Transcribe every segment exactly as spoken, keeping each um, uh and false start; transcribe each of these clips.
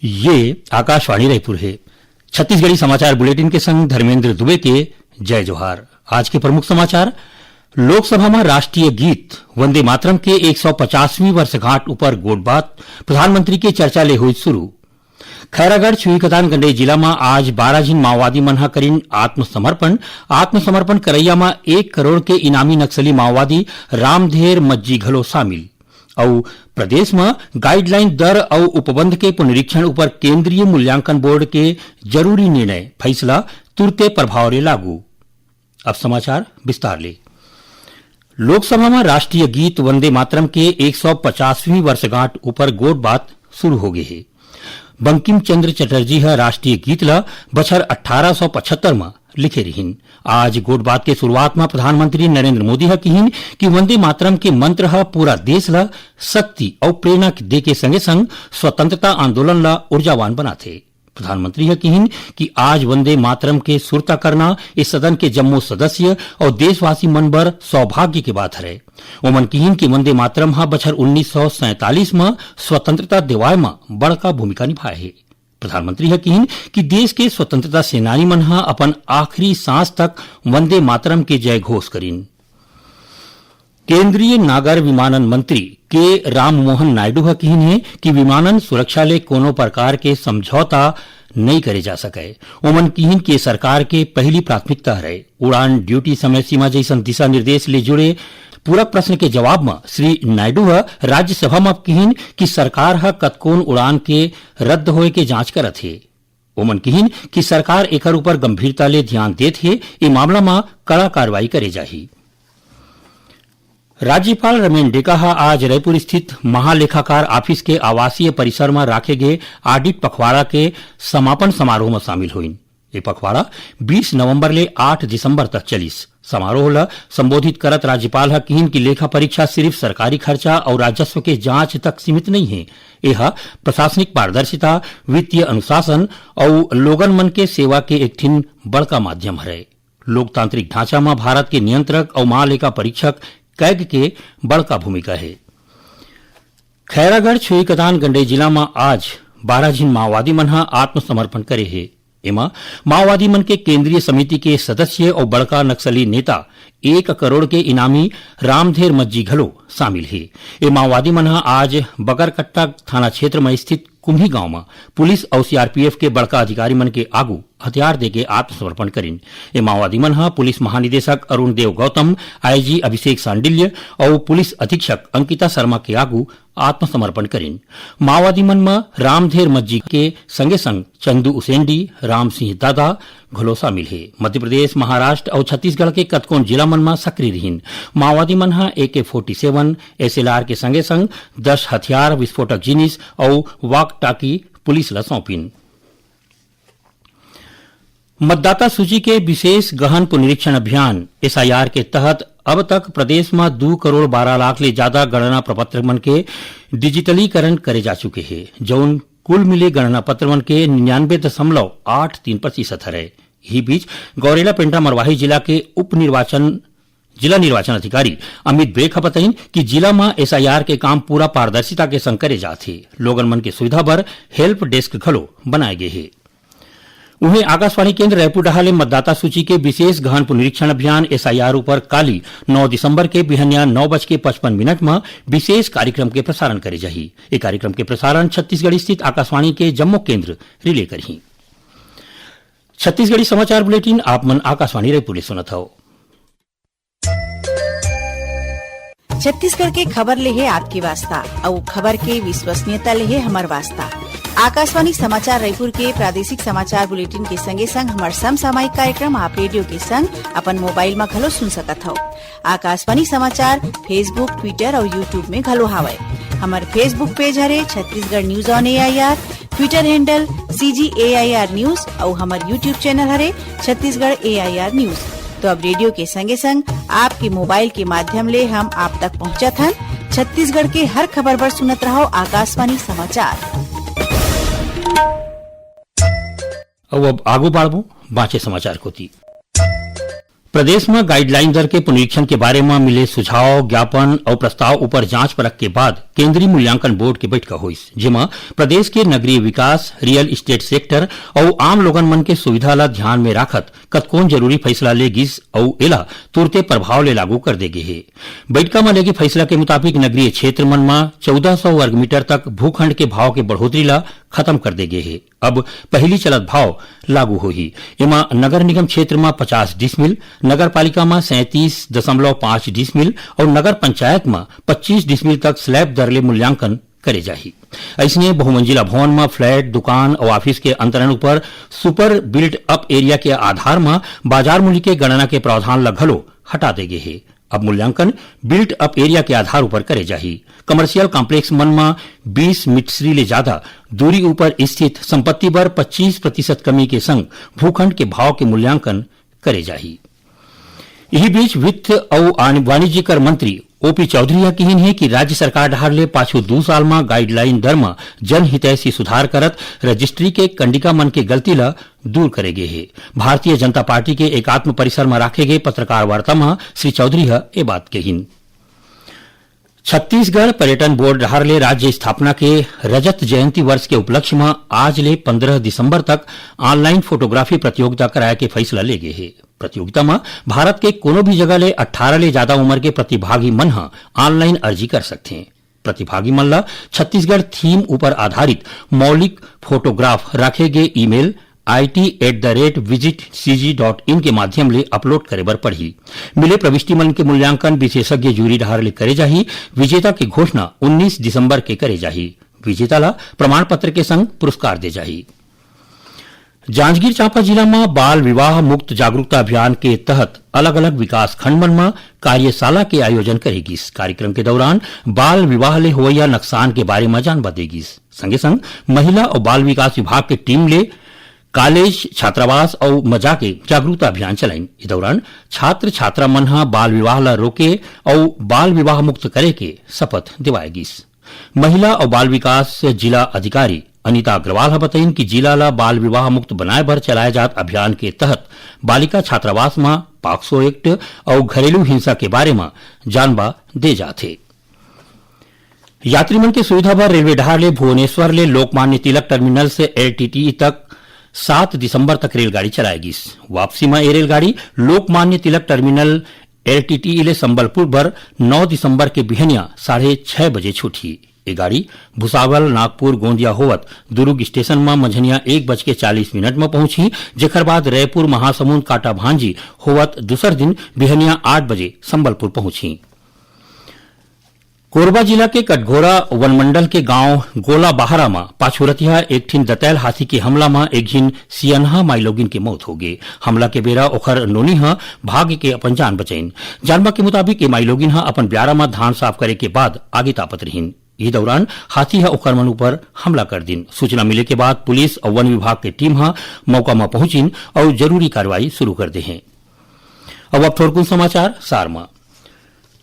ये आकाशवाणी रायपुर हे। छत्तीसगढ़ी समाचार बुलेटिन के संग धर्मेंद्र दुबे के जय जोहार। आज के प्रमुख समाचार। लोकसभा म राष्ट्रीय गीत वंदे मातरम के एक सौ पचासवीं वर्षगांठ ऊपर गोठबात, प्रधानमंत्री के चर्चा ले होइस शुरू। खैरागढ़ छुईकतान गंडई जिला म आज बारह झिन माओवादी मन ह करिन आत्मसमर्पण। आत्मसमर्पण करइया म एक करोड़ के इनामी नक्सली माओवादी रामधेर मज्जी घलो शामिल। अउ प्रदेश म गाइडलाइन दर अउ उपबंध के पुनरीक्षण ऊपर केंद्रीय मूल्यांकन बोर्ड के जरूरी निर्णय, फैसला तुरते प्रभाव ले लागू। अब समाचार विस्तार ले। लोकसभा म राष्ट्रीय गीत वंदे मातरम के एक सौ पचासवीं वर्षगांठ ऊपर गोठबात शुरू हो गे हे। बंकिम चंद्र चटर्जी ह राष्ट्रीय गीत ल बछर अट्ठारह सौ पचहत्तर म लिखे रिहिन। आज गोठबात के शुरुआत म प्रधानमंत्री नरेंद्र मोदी ह किहिन कि वंदे मातरम के मंत्र ह पूरा देश ल शक्ति अउ प्रेरणा दे के संगे संग स्वतंत्रता आंदोलन ल ऊर्जावान बनाथे। प्रधानमंत्री ह किहिन कि आज वंदे मातरम के सुरता करना इस सदन के जम्मो सदस्य अउ देशवासी मन बर सौभाग्य के बात हरय। ओमन किहिन कि वंदे मातरम ह बछर उन्नीस सौ सैंतालीस म स्वतंत्रता देवाय म बड़का भूमिका निभाए हे। प्रधानमंत्री ह किहिन कि देश के स्वतंत्रता सेनानी मन ह अपन आखिरी सांस तक वंदे मातरम के जय घोष करिन। केंद्रीय नागर विमानन मंत्री के राममोहन नायडू ह किहिन हे कि विमानन सुरक्षा ले कोनो प्रकार के समझौता नइ करे जा सकय। ओमन किहिन कि ये सरकार के पहिली प्राथमिकता हरय। उड़ान ड्यूटी समय सीमा जइसन दिशा निर्देश ले जुड़े पूरक प्रश्न के जवाब म श्री नायडू ह राज्यसभा म किहिन कि सरकार ह कतकोन उड़ान के रद्द होए के जांच करत हे। ओमन किहिन कि सरकार एकर ऊपर गंभीरता ले ध्यान देत हे, ए मामला म कड़ा कार्रवाई करे जाही। राज्यपाल रमेन डेका ह आज रायपुर स्थित महालेखाकार ऑफिस के आवासीय परिसर म राखे गे ऑडिट पखवाड़ा के समापन समारोह म शामिल होइन। ये पखवाड़ा बीस नवंबर ले आठ दिसंबर तक चलिस। समारोह ल संबोधित करत राज्यपाल ह किहिन कि लेखा परीक्षा सिर्फ सरकारी खर्चा अउ राजस्व के जांच तक सीमित नइ हे। एह प्रशासनिक पारदर्शिता, वित्तीय अनुशासन अउ लोगन मन के सेवा के एक ठिन बड़का माध्यम हरय। लोकतांत्रिक ढांचा म भारत के नियंत्रक अउ महालेखा परीक्षक कैग के बड़का भूमिका हे। खैरागढ़ छुईकतान गंडई जिला म आज बारह झिन माओवादी मन ह आत्मसमर्पण करे हे। एमा माओवादी मन के केंद्रीय समिति के सदस्य अउ बड़का नक्सली नेता एक करोड़ के इनामी रामधेर मज्जी घलो शामिल हे। ए माओवादी मन ह आज बगरकट्टा थाना क्षेत्र म स्थित कुम्ही गांव म पुलिस अउ सीआरपीएफ के बड़का अधिकारी मन के आगू हथियार देके आत्मसमर्पण करिन। ए माओवादी मन ह पुलिस महानिदेशक अरुण देव गौतम, आईजी अभिषेक सांडिल्य अउ पुलिस अधीक्षक अंकिता शर्मा के आगू आत्मसमर्पण करिन। माओवादी मन म रामधेर मज्जी के संगे संग चंदू उसेंडी, राम सिंह दादा घलो शामिल हे। मध्य प्रदेश, महाराष्ट्र अउ छत्तीसगढ़ के कतकोन जिला मन म सक्रिय रिहिन। माओवादी मन ह एके फोर्टी सेवन, एसएलआर के संगे संग दस हथियार, विस्फोटक जिनिस अउ वॉक टॉकी पुलिस ल सौंपिन। मतदाता सूची के विशेष गहन पुनरीक्षण अभियान, एसआईआर, के तहत अब तक प्रदेश म दू करोड़ बारह लाख ले जादा गणना प्रपत्र मन के डिजिटलीकरण करे जा चुके हे, जउन कुल मिले गणना पत्र मन के निन्यानवे दशमलव आठ तीन प्रतिशत हरय। इही बीच, गौरेला पेंड्रा मरवाही जिला के उप निर्वाचन, जिला निर्वाचन अधिकारी अमित बेक ह बताइन कि जिला म एसआईआर के काम पूरा पारदर्शिता के संग करे जात हे। लोगन मन के सुविधा बर हेल्प डेस्क घलो बनाए गे हे। उहें, आकाशवाणी केंद्र रायपुर डहार ले मतदाता सूची के विशेष गहन पुनरीक्षण अभियान, एसआईआर, ऊपर काली, नौ दिसंबर के बिहनिया नौ बज के पचपन मिनट म विशेष कार्यक्रम के प्रसारण करे जाही। ए कार्यक्रम के प्रसारण छत्तीसगढ़ स्थित आकाशवाणी के जम्मो केंद्र रिले करही। छत्तीसगढ़ी समाचार बुलेटिन आप मन आकाशवाणी रायपुर ले सुनत हव। छत्तीसगढ़ के खबर ले हे आपके वास्ता, अउ खबर के विश्वसनीयता ले हे हमर वास्ता। आकाशवाणी समाचार रायपुर के प्रादेशिक समाचार बुलेटिन के संगे संग हमर समसामयिक कार्यक्रम आप रेडियो के संग अपन मोबाइल म घलो सुन सकत हव। आकाशवाणी समाचार Facebook, Twitter अउ YouTube में घलो हावय। हमर Facebook पेज हरे Chhattisgarh news on AIR, Twitter handle CG AIR news अउ हमर YouTube चैनल हरे छत्तीसगढ़ एआईआर न्यूज। तो अब रेडियो के संगे संग आपके मोबाइल के माध्यम ले हम आप तक पहुंचत हन। छत्तीसगढ़ के हर खबर बर सुनत रहव आकाशवाणी समाचार। अउ अब आगू बाढ़बो बांचे समाचार कोती। प्रदेश म गाइडलाइन दर के पुनरीक्षण के बारे म मिले सुझाव, ज्ञापन अउ प्रस्ताव ऊपर जांच परख के बाद केंद्रीय मूल्यांकन बोर्ड के बैठका होइस, जेमा प्रदेश के नगरीय विकास, रियल एस्टेट सेक्टर अउ आम लोगन मन के सुविधा ला ध्यान में राखत कतकोन जरूरी फैसला ले गिस अउ एला तुरते प्रभाव ले लागू कर दे गे हे। बैठका म लेगे फैसला के मुताबिक नगरीय क्षेत्र मन म चौदह सौ वर्ग मीटर तक भूखंड के भाव के बढ़ोतरी ला खत्म कर दे गे हे। अब पहिली चलत भाव लागू होही। एमा नगर निगम क्षेत्र म पचास डिसमिल, नगर पालिका म सैंतीस दशमलव पाँच डिसमिल अउ नगर पंचायत म पच्चीस डिसमिल तक स्लैब दर ले मूल्यांकन करे जाही। अइसने बहुमंजिला भवन म फ्लैट, दुकान अउ ऑफिस के अंतरण ऊपर सुपर बिल्ट अप एरिया के आधार म बाजार मूल्य के गणना के प्रावधान ल घलो हटा दे गे हे। अब मूल्यांकन बिल्ट अप एरिया के आधार ऊपर करे जाही। कमर्शियल कॉम्प्लेक्स मन म बीस मीटरी ले जादा दूरी ऊपर स्थित संपत्ति बर पच्चीस प्रतिशत कमी के संग भूखंड के भाव के मूल्यांकन करे जाही। इही बीच वित्त अउ आन-, वाणिज्य कर मंत्री ओपी चौधरी ह किहिन हे कि राज्य सरकार डहार ले पाछू दू साल म गाइडलाइन दर म जनहितैषी सुधार करत रजिस्ट्री के कंडिका मन के गलती ल दूर करे गे हे। भारतीय जनता पार्टी के एकात्म परिसर म राखे गे पत्रकार वार्ता म श्री चौधरी ह ए बात कहिन। छत्तीसगढ़ पर्यटन बोर्ड डहार ले राज्य स्थापना के रजत जयंती वर्ष के उपलक्ष्य म आज ले पंद्रह दिसंबर तक ऑनलाइन फोटोग्राफी प्रतियोगिता कराए के फैसला ले गे हे। प्रतियोगिता म भारत के कोनो भी जगह ले अट्ठारह ले जादा उम्र के प्रतिभागी मन ह ऑनलाइन अर्जी कर सकथें। प्रतिभागी मन ल छत्तीसगढ़ थीम ऊपर आधारित मौलिक फोटोग्राफ राखे गे email I T at the rate visit C G dot in के माध्यम ले अपलोड करे बर पड़ही। मिले प्रविष्टि मन के मूल्यांकन विशेषज्ञ जूरी डहार ले करे जाही। विजेता के घोषणा उन्नीस दिसंबर के करे जाही। विजेता ला प्रमाण पत्र के संग पुरस्कार दे जाही। जांजगीर चांपा जिला म बाल विवाह मुक्त जागरूकता अभियान के तहत अलग-अलग विकास खंड मन म कार्यशाला के आयोजन करे गिस। कार्यक्रम के दौरान बाल विवाह ले होवइया नकसान के बारे म जानबा दे गिस। संगे संग महिला अउ बाल विकास विभाग के टीम ले कॉलेज, छात्रावास अउ म जाके जागरूकता अभियान चलाइन। ए दौरान छात्र छात्रा मन ह बाल विवाह ल रोके अउ बाल विवाह मुक्त करे के शपथ दिवाए गिस। महिला अउ बाल विकास जिला अधिकारी अनिता अग्रवाल ह बतइन कि जिला ल बाल विवाह मुक्त बनाए बर चलाए जात अभियान के तहत बालिका छात्रावास म पाक्सो एक्ट अउ घरेलू हिंसा के बारे म जानबा दे जात हे। यात्री मन के सुविधा बर रेलवे डहार ले भुवनेश्वर ले लोकमान्य तिलक टर्मिनल से एल टी टी ई तक सात दिसंबर तक रेलगाड़ी चलाए गिस। वापसी म ए रेलगाड़ी लोकमान्य तिलक टर्मिनल एल टी टी ई ले संबलपुर बर नौ दिसंबर के बिहनिया साढ़े छह बजे छूटही। ए गाड़ी भुसावल, नागपुर, गोंदिया होवत दुर्ग स्टेशन म मंझनिया एक बज के चालीस मिनट म पहुंचही, जेकर बाद रायपुर, महासमुंद, काटाभांजी होवत दूसर दिन बिहनिया आठ बजे संबलपुर पहुंचही। कोरबा जिला के कटघोरा वनमंडल के गांव गोला बहारा म पाछू रतिहा एक ठिन दतैल हाथी के हमला म एक झिन सियनहा माईलोगिन के मौत होगे। हमला के बेरा ओखर नोनी ह भाग के अपन जान बचाइन। जानबा के मुताबिक, ये माईलोगिन ह अपन ब्यारा म धान साफ करे के बाद आगी तापत रहिन। इही दौरान हाथी ह ओखर मन ऊपर हमला कर दिन। सूचना मिले के बाद पुलिस अउ वन विभाग के टीम ह मौका म पहुंचिन अउ जरूरी कार्रवाई शुरू कर दे हे। अब, अब थोरकुन समाचार सार म।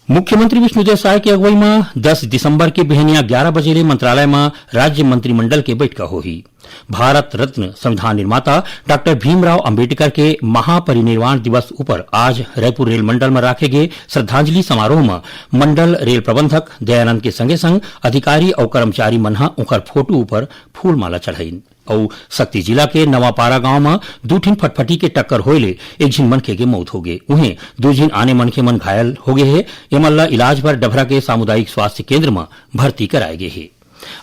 मुख्यमंत्री विष्णुदेव साय के अगुवाई म दस दिसंबर के बिहनिया ग्यारह बजे ले मंत्रालय म राज्य मंत्रिमंडल के बैठका होही। भारत रत्न संविधान निर्माता डॉक्टर भीमराव अंबेडकर के महापरिनिर्वाण दिवस ऊपर आज रायपुर रेल मंडल म राखे गे श्रद्धांजलि समारोह म मंडल रेल प्रबंधक दयानंद के संगे संग अधिकारी अउ कर्मचारी मन ह उंकर फोटो ऊपर फूलमाला चढ़ाइन। अउ सक्ती जिला के नवापारा गांव म दू ठिन फटफटी के टक्कर होए ले एक झिन मनखे के मउत होगे। उहें, दू झिन आने मनखे मन घायल होगे हे। एमन ल इलाज बर डभरा के सामुदायिक स्वास्थ्य केंद्र म भर्ती कराए गे हे।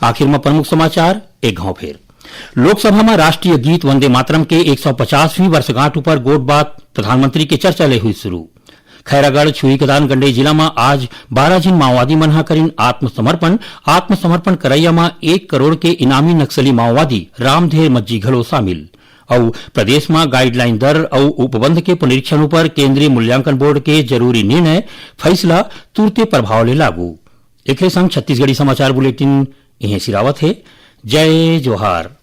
आखिर म प्रमुख समाचार एक घांव फेर। लोकसभा म राष्ट्रीय गीत वंदे मातरम के एक सौ पचासवीं वर्षगांठ ऊपर गोठ बात प्रधानमंत्री के चर्चा ले हुई शुरू। खैरागढ़, छुईकदान, गंडई जिला म आज बारह झिन माओवादी मन ह करिन आत्मसमर्पण। आत्मसमर्पण करइया म एक करोड़ के इनामी नक्सली माओवादी रामधेर मज्जी घलो शामिल। अउ प्रदेश म गाइडलाइन दर अउ उपबंध के पुनरीक्षण ऊपर केंद्रीय मूल्यांकन बोर्ड के जरूरी निर्णय, फैसला तुरते प्रभाव ले लागू। एकरे संग छत्तीसगढ़ी समाचार बुलेटिन इहें सिरावत हे। जय जोहार।